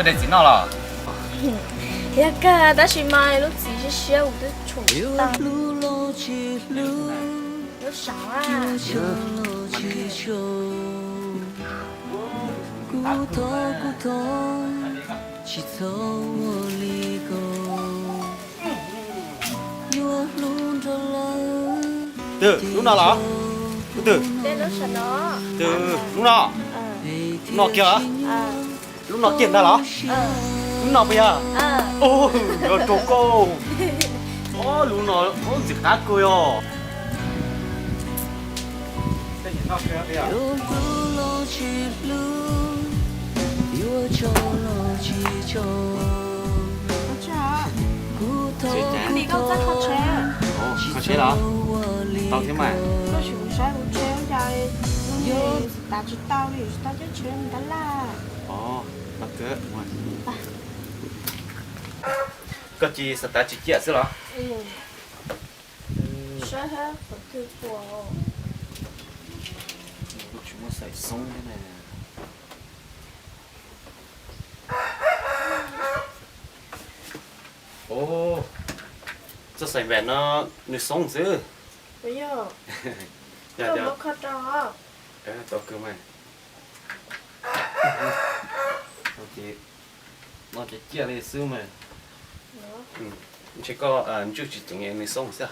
Txiv noj los? Yog kawg, tab sis mas lub txiv siab siab kuv twb tshuam tsis tau. Lub saud a. Twg lub no los? Twg? Twg lub no? Lub no kiag? Lub no kiag ntag los? Lub no puas yog? Yuav rau koj. Ob lub no ntxim qab kawg yog. Kho tsheb los? Tau thiab mas. Koj sim saib kuv tsheb cas, tav tsis tau li, tsis tau cab tsheb ntag laj. Koj cia xav tav tsis ciaj xwb los? Saib qhov twg puas. Tsis muaj xaim xoob thiab na. Ov, txoj xaim npam no nws xoob xwb. Yog, yog, kho rau. Tau kawg mas. No ces ciaj li xwb mas. Ntshe koj ntsuj tsis ceev nws xoob xwb.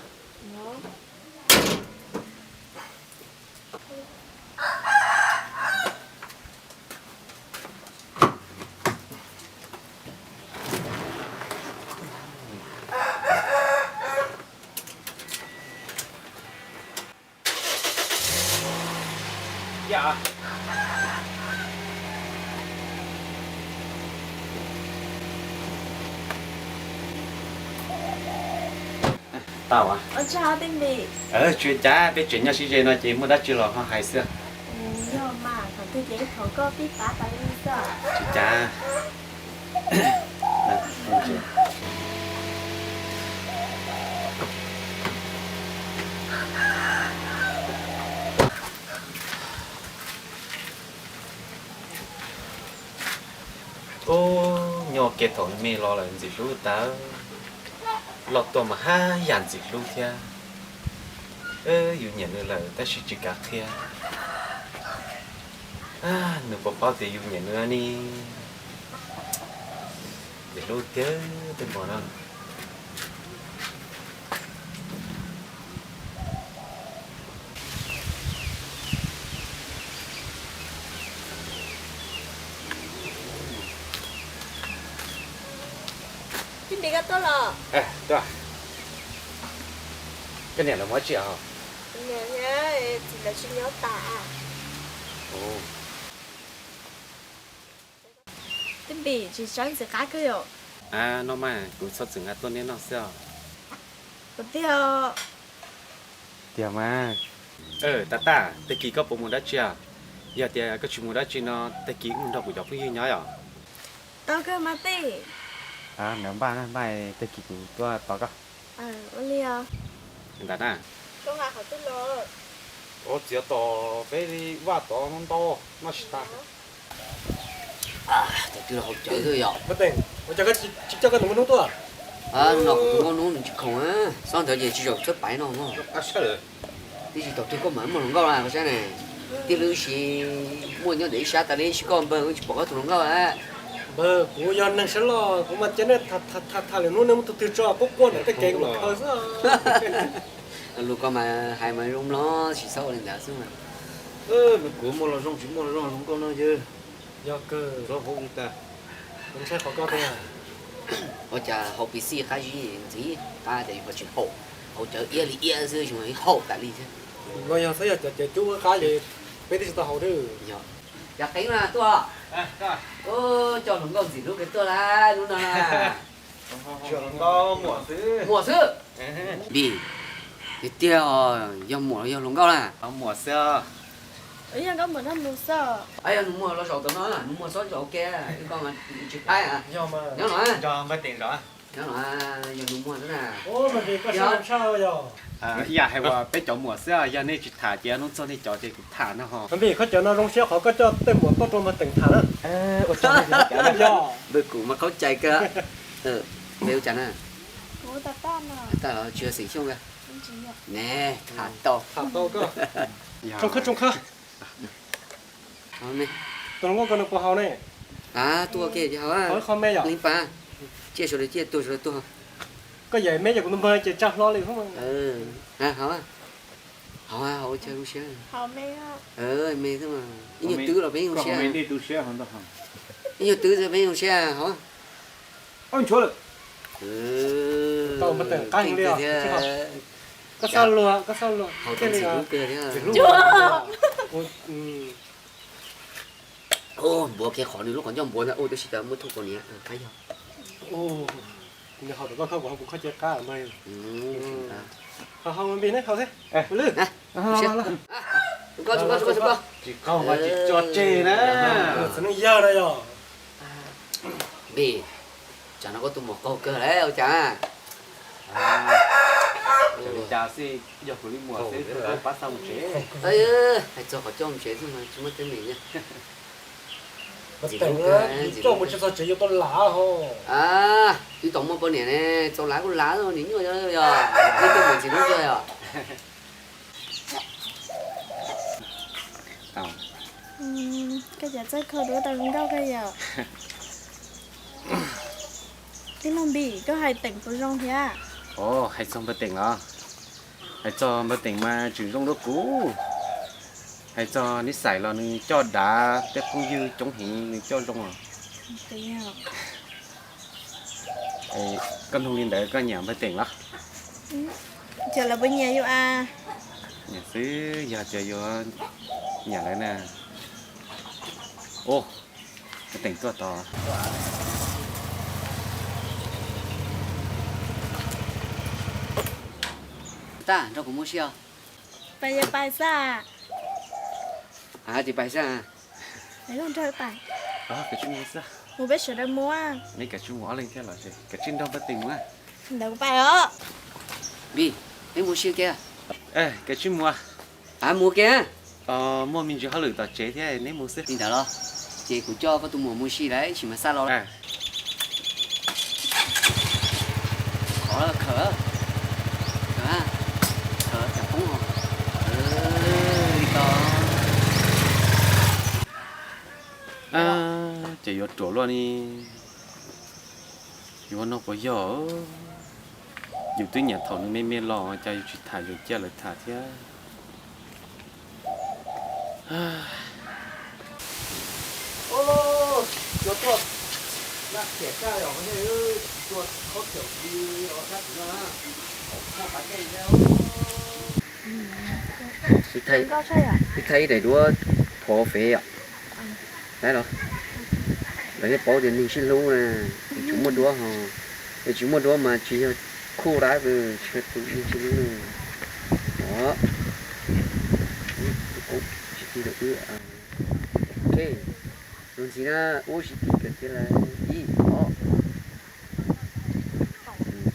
Tau. Tsis ua cas, peb tseem nyob sib ze no ces muaj dab tsi los ho hais xwb. Tsis ua cas. Ub, nyob ua ke thaum me los lawm ntxim hlub tas, los tuaj mas haj yam ntxim hlub thiab. Yus nyiam nws lawm tab sis tsis kav qhia. Nws puas paub tias yus nyiam nws ne? Ntxim hlub tiag tej npam no. Tij Npis, koj tuaj los? Koj niam lawv mus dab tsi os? Niam thiab txiv lawv tsis nyob tas. Tij Npis, tsis tsaib ntxim qab kawg yom? A, no mas kuv txhob txwm nqa tuaj neb noj xwb os. Tiag mas. Tag tag, tag kis koj puas mus dab tsi os? Yog tias koj tsis mus dab tsi no, tag kis wb mus nrog kuv cov phooj ywg nyob yom? Tau kawg mas tij. Npaj npaj, tag kis kuv tuaj tos koj. Ua li os. Ntawd na. Txiav tos peb li vaj tod ntau, noj tsis tas. Tus twg los haus cawv xwb yom? Ua cas koj tsis coj koj tus nkauj hnub tuaj? No kuv tus nkauj hnub nws tsis khoom, txhob ntawd ces tsis zaum txawb paiv no mog. Tib si thaum twg koj mam muaj hluas nkauj na koj saib ne. Tij Npis, wb sis muaj nyob ntawm ib sab tas li, sis koj npawg wb tsis pom koj tus hluas nkauj a. Npawg, kuv yog neeg sab loj, kuv mas cia nej tham lwm hnub nej muab tus twg tso quaj quaj ntawm tej kev kuv mam khaws xwb. Lus koj mas hais mas zoo mloog, tsis txhob ua li ntawd xwb mas. Nws kuv muaj los zoo tsis muaj los zoo hluas nkauj no yog. Yog kawg, zoo hauv li tas. Kuv ntshai qhov koj tiag. Ua cas haus pis xij qab zib ntxiv qab tias yus ho tsis haus, haus cawv iab li iab xwb, haus tas li thiab. No yog xwb, yog cov cawv cub qab ces peb twb tsis tau haus thiab. Yog, yog qeeb na tuaj. Coj hluas nkauj ntxim hlub kiag tuaj lawm hnub no na. Tsis yog hluas nkauj, muam xwb. Muam xwb. Npis, tiag tiag yog muam los yog hluas nkauj na? Muam xwb. Yog nkauj muam nrog nus xwb. Yog nus muam los zaum tom no, nus muam txhob zaum ua ke, wb koj tsis qaib. Nyob no, npawg Teem zaum. Yog nus muag xwb na. Ib yam hais tias peb cov muam xwb, yog nej tsis tham ces hnub txog nej cov ces kuv tham no ho. Npis, koj cov no zoo siab qhov koj coj tej muam tuaj rau Npawg Teem tham na. Ua tsaug, kuv mas qaub cai kawg. Peb ua cas na? Tsis yog Xeem Xyooj, ne, tham tau. Tsoo khab, tsoo khab. Tus hluas nkauj ko nws puas haus ne? Tuaj ua ke ces haus, haus ib qho me yom. Leej pab, ciaj sawv daws ciaj, tuag sawv daws tuag. Koj yam me ces kuv tus npawg ces tsa hlo li. Haus, haus, haus ua cas zoo siab. Me xwb mas, ib nyuag twb los peb zoo siab. Ib nyuag twb xwb peb zoo siab, haus. Tau, npawg Teem qab heev li os. Koj xav luag, koj xav luag thiaj li. Npuav kiag qhov nws lub qhov ncauj npuav ntag, tab sis cas muab thauj kaus niam qab yog. Nws haus rau koj, kuv haus kuv, koj cia qab npawg. Haus, haus Npis ne, haus thiab. Tsis qaug mas tsis tso tseg na. Txiv neej yawg na yog. Npis, tsam no koj tus muam qaug kawg lawm ua cas? Li cas xwb, yog kuv li muam xwb, pab xa mus tsev. Hais txog qhov coj mus tsev xwb mas tsis muaj teeb meem. Coj mus tsis txog tsev yuav tau lam ho. Twb tau muaj poj niam ne, txaus lav kuj lav, nim nyuaj yog, nej tej muam txiv hlub kawg yom. Koj cov txawj kho duab tau zoo nkauj kawg yom. Tij laug Npis, koj hais Teem puas zoo thiab? Hais txog npawg Teem los? Hais txog npawg Teem mas tseem zoo dua kuv. Hais txog nib xais los nws coj dav, tej phooj ywg coob heev nws coj zoo os. Koj nug li ntawd koj nyiam npawg Teem los? Ces lawv puas nyiam yus a? Nyiam xwb, yog tias yuav nyiam lawv na. Npawg Teem tuaj tod. Tag nrog kuv muab sib os. Pais yog pais xwb. Ces pais xwb. Nrog pais. Kav tsij mus xwb. Mus peb sawv daws mus. Neb kav tsij mus ob leeg thiab los, kav tsij nrog npawg Teem mus. Ntawd kuv pais os. Npis, neb mus sib kiag. Kav tsij mus. Mus kiag. Muaj me ntsis hauj lwm tom tsev thiab, neb mus xwb. Li ntawd los, ces kuv coj koj tus muam mus si lawm, ib tsam mas xa los. Khov khawm, khawm, khawm cas poob os. Li ko. Ces yuav ruam luaj ni. Yuav no puas yog? Yus twb nyiam thaum nws me me los, cas yus tsis tham yus cia lawv tham thiab. Ib thaij ib daim duab phov fev yom. Saib los, lawv thiaj paub tias neeg sib hlub na. Yus tsis muaj duab ho, yus tsis muaj duab mas tsis yog cool life, tsis yog tus neeg sib hlub na. Os, tsis tig rau wb. Ok, luag ntxhi na, ub sib tig kawg thiab lawm. Ib, ob.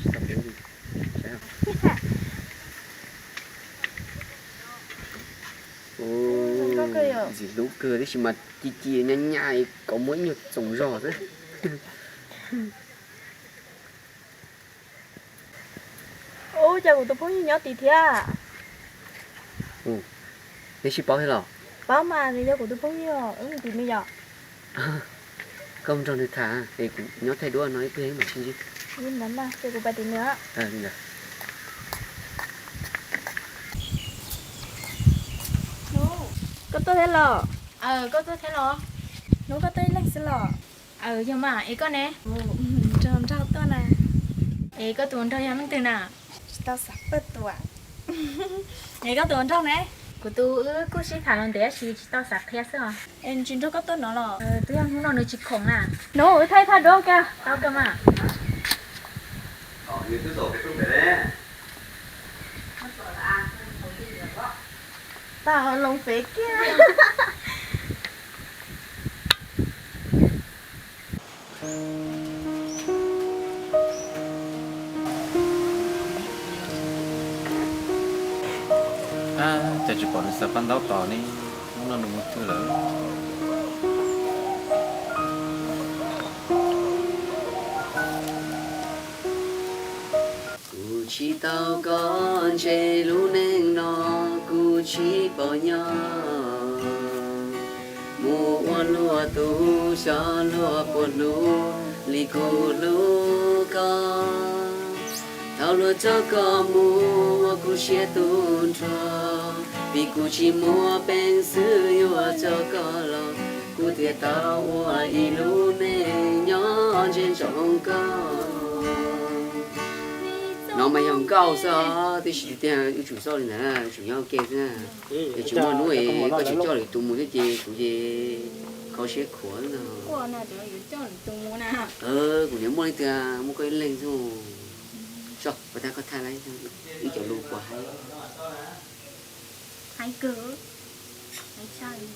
Tsis tau peb li. Saib. Ntxim hlub kawg tab sis mas ci ci nyab nyab kom muab ib nyuag txoos zog xwb. Ub, cas kuv tus phooj ywg nyob tid thiab? Neb sib paub thiab los? Paub mas, nws yog kuv tus phooj ywg, wb mus tim nws yom. Koj mus nrog nws tham es kuv nyob thaij duab no ib pliag wb mam sib ntsib. Li ntawd mas ces kuv pais tim nws. Koj tuaj thiab los? Koj tuaj thiab los? Hnub koj tuaj ib leeg xwb los? Yog mas, es koj ne? Nrog nraug tuaj na. Es koj tus hluas nraug yog leej twg na? Tsis tau xav pawj tus. Es koj tus hluas nraug ne? Kuv tus wb kuj sib tham los ntev tab sis tsis tau xav qhia xwb os. Es tsis nrog koj tuaj no los? Twb yog hnub no nws tsis khoom na. Hnub wb thaij thaj duab kiag. Tau kawg mas. Tag ho loo fev kiag. Cas tsis pom nws xa paj ntaub tos ne, hnub no nws mus twg lawm? Kuv tsis tau koj ntshe lub neej no kuv tsis pom nyob. Mus ua luaj tus xyov luag puas hlub li kuv hlub koj. Thaum luag coj koj mus ua kuv siab tu nrho, vim kuv tsis muaj peev xwm yuav coj koj los, kuv thiaj tau ua ib lub neej nyob ntsia ntsoov koj. No mas yog nkauj xwb os, tib si tiag tiag yuav tsum xauj li ntawd na, yuav tsum nyob ua ke xwb na. Es tsis muaj hnub es koj tsis coj lwm tus mus thiab ces kuv ces kho siab khuav xwb no. Kuv niam muaj leej twg muaj koj ib leeg xwb. Tso, ua tag koj thaij lawm ib co lus puas haib? Haib kawg, haib tshaj li.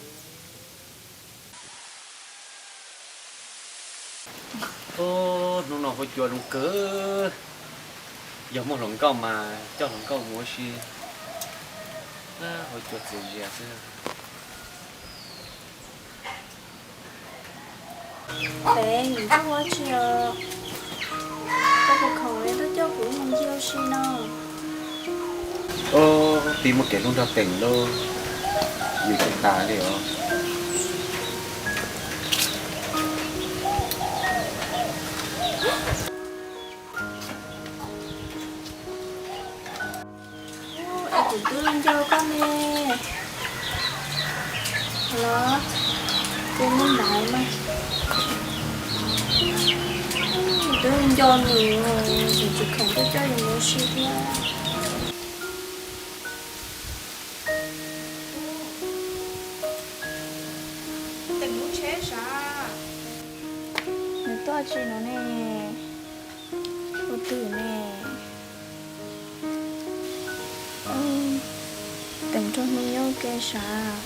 Ub, hnub no huab cua zoo kawg. Yog muaj hluas nkauj mas coj hluas nkauj mus ua si. Huab cua txias zias xwb. Pem yim ntuj ua tsi os, koj puas khoom es tuaj coj kuv mus ncig ua si no? Ub, pib muaj kev hlub nrog Teem lauj, yus tsis tas li os. Es kuv twb nco koj ne. Los, ces muaj ntawd mas. Kuv twb nco nws, nws tsis khoom tuaj coj yus mus ua si thiab. Teem lub tsheb sav. Nws tuaj tsis no ne. Ua twg ne? Teem nrog me nyob ua ke sav.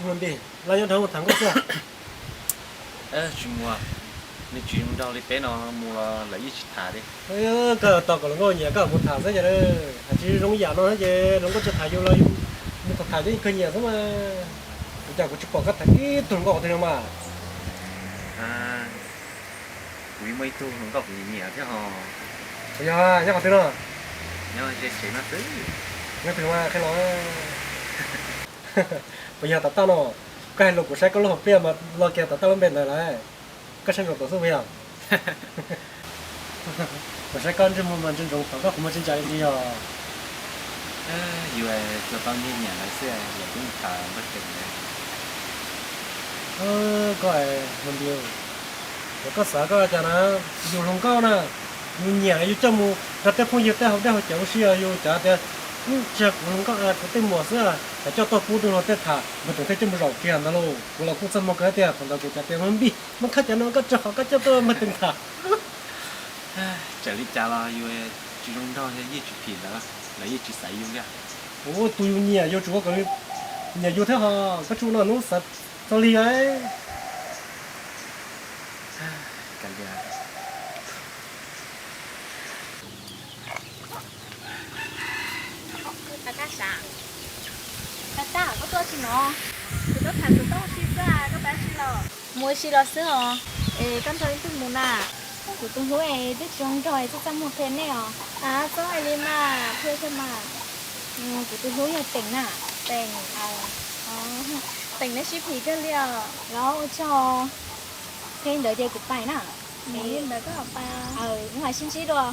Npis, los nyob rau mus tham nkauj xwb. Tsis mus, nws tsis zoo nraug li peb no mus los lawv yeej tsis tham li. Koj tos kom hluas nkauj nyiam koj mus tham xwb ces, tsis zoo yam no ces hluas nkauj tsis tham yus los yus mus tham tham cov kawg nyiam xwb mas. Ua cas kuv tsis pom koj tham ib tug hluas nkauj qhov twg no mas? Kuv muaj ib tug hluas nkauj kuv nyiam nyiam thiab ho. Puas yog, nyob qhov twg no? Nyob ze tsev no xwb. Nyob twg mas qhia los. Puas yog Tav Taj no? Koj hais lus kuv saib koj lub hauv pliaj mas lo kiag Tav Taj lub npe ntawd lawm. Koj saib ntsoov tau xwb puas yog? Kuv saib koj ntsej muag mas ntsia ntsoov tau koj qhov muag tsis ntsa li yog. Yus tsuas tau nyiag nyiam lawv xwb, lawv twb mus tham npawg Teem lawm. Koj, Npis, koj xav koj cas na, yus hluas nkauj na, yus nyiam yus coj mus nrog tej phooj ywg tej hauv dej hauv cawv ua si, yus cas tias tsis yog kuv hluas nkauj, kuv tej muam xwb, cas coj tuaj pub rau luag tej tham, npawg Teem thiaj coj mus zaum kiag ntag lauj. Kuv los kuj txaj muag kawg tiag, thaum ntawd kuv cas tias Npis, muaj khab cas no koj tsis qhov koj coj tuaj npawg Teem tham. Txawm li cas los yus tsis zoo nraug, yeej tsis phim lawv, lawv yeej tsis xaiv yus li. Tus yus nyiam yus tsuas ua kom nyiam yus thiab ho, koj tsuas no hnub xav txog li. Koj tuaj tsis no, kuv tuaj tham tus toj si xwb, koj pab si los? Mus ua si los xwb os. Es koj nrog leej twg mus na? Kuv tus hlub es twb tsis zoo nraug es txaj txaj muag qhia nej os. Txhob hais li mas, qhia saib mas. Kuv tus hlub yog Teem na. Teem, Teem neb sib phim kawg li os. Los ua tsaug. Qhia li ntawd ces kuv pais na. Li ntawd koj pais. Mus hais sib ntsib dua.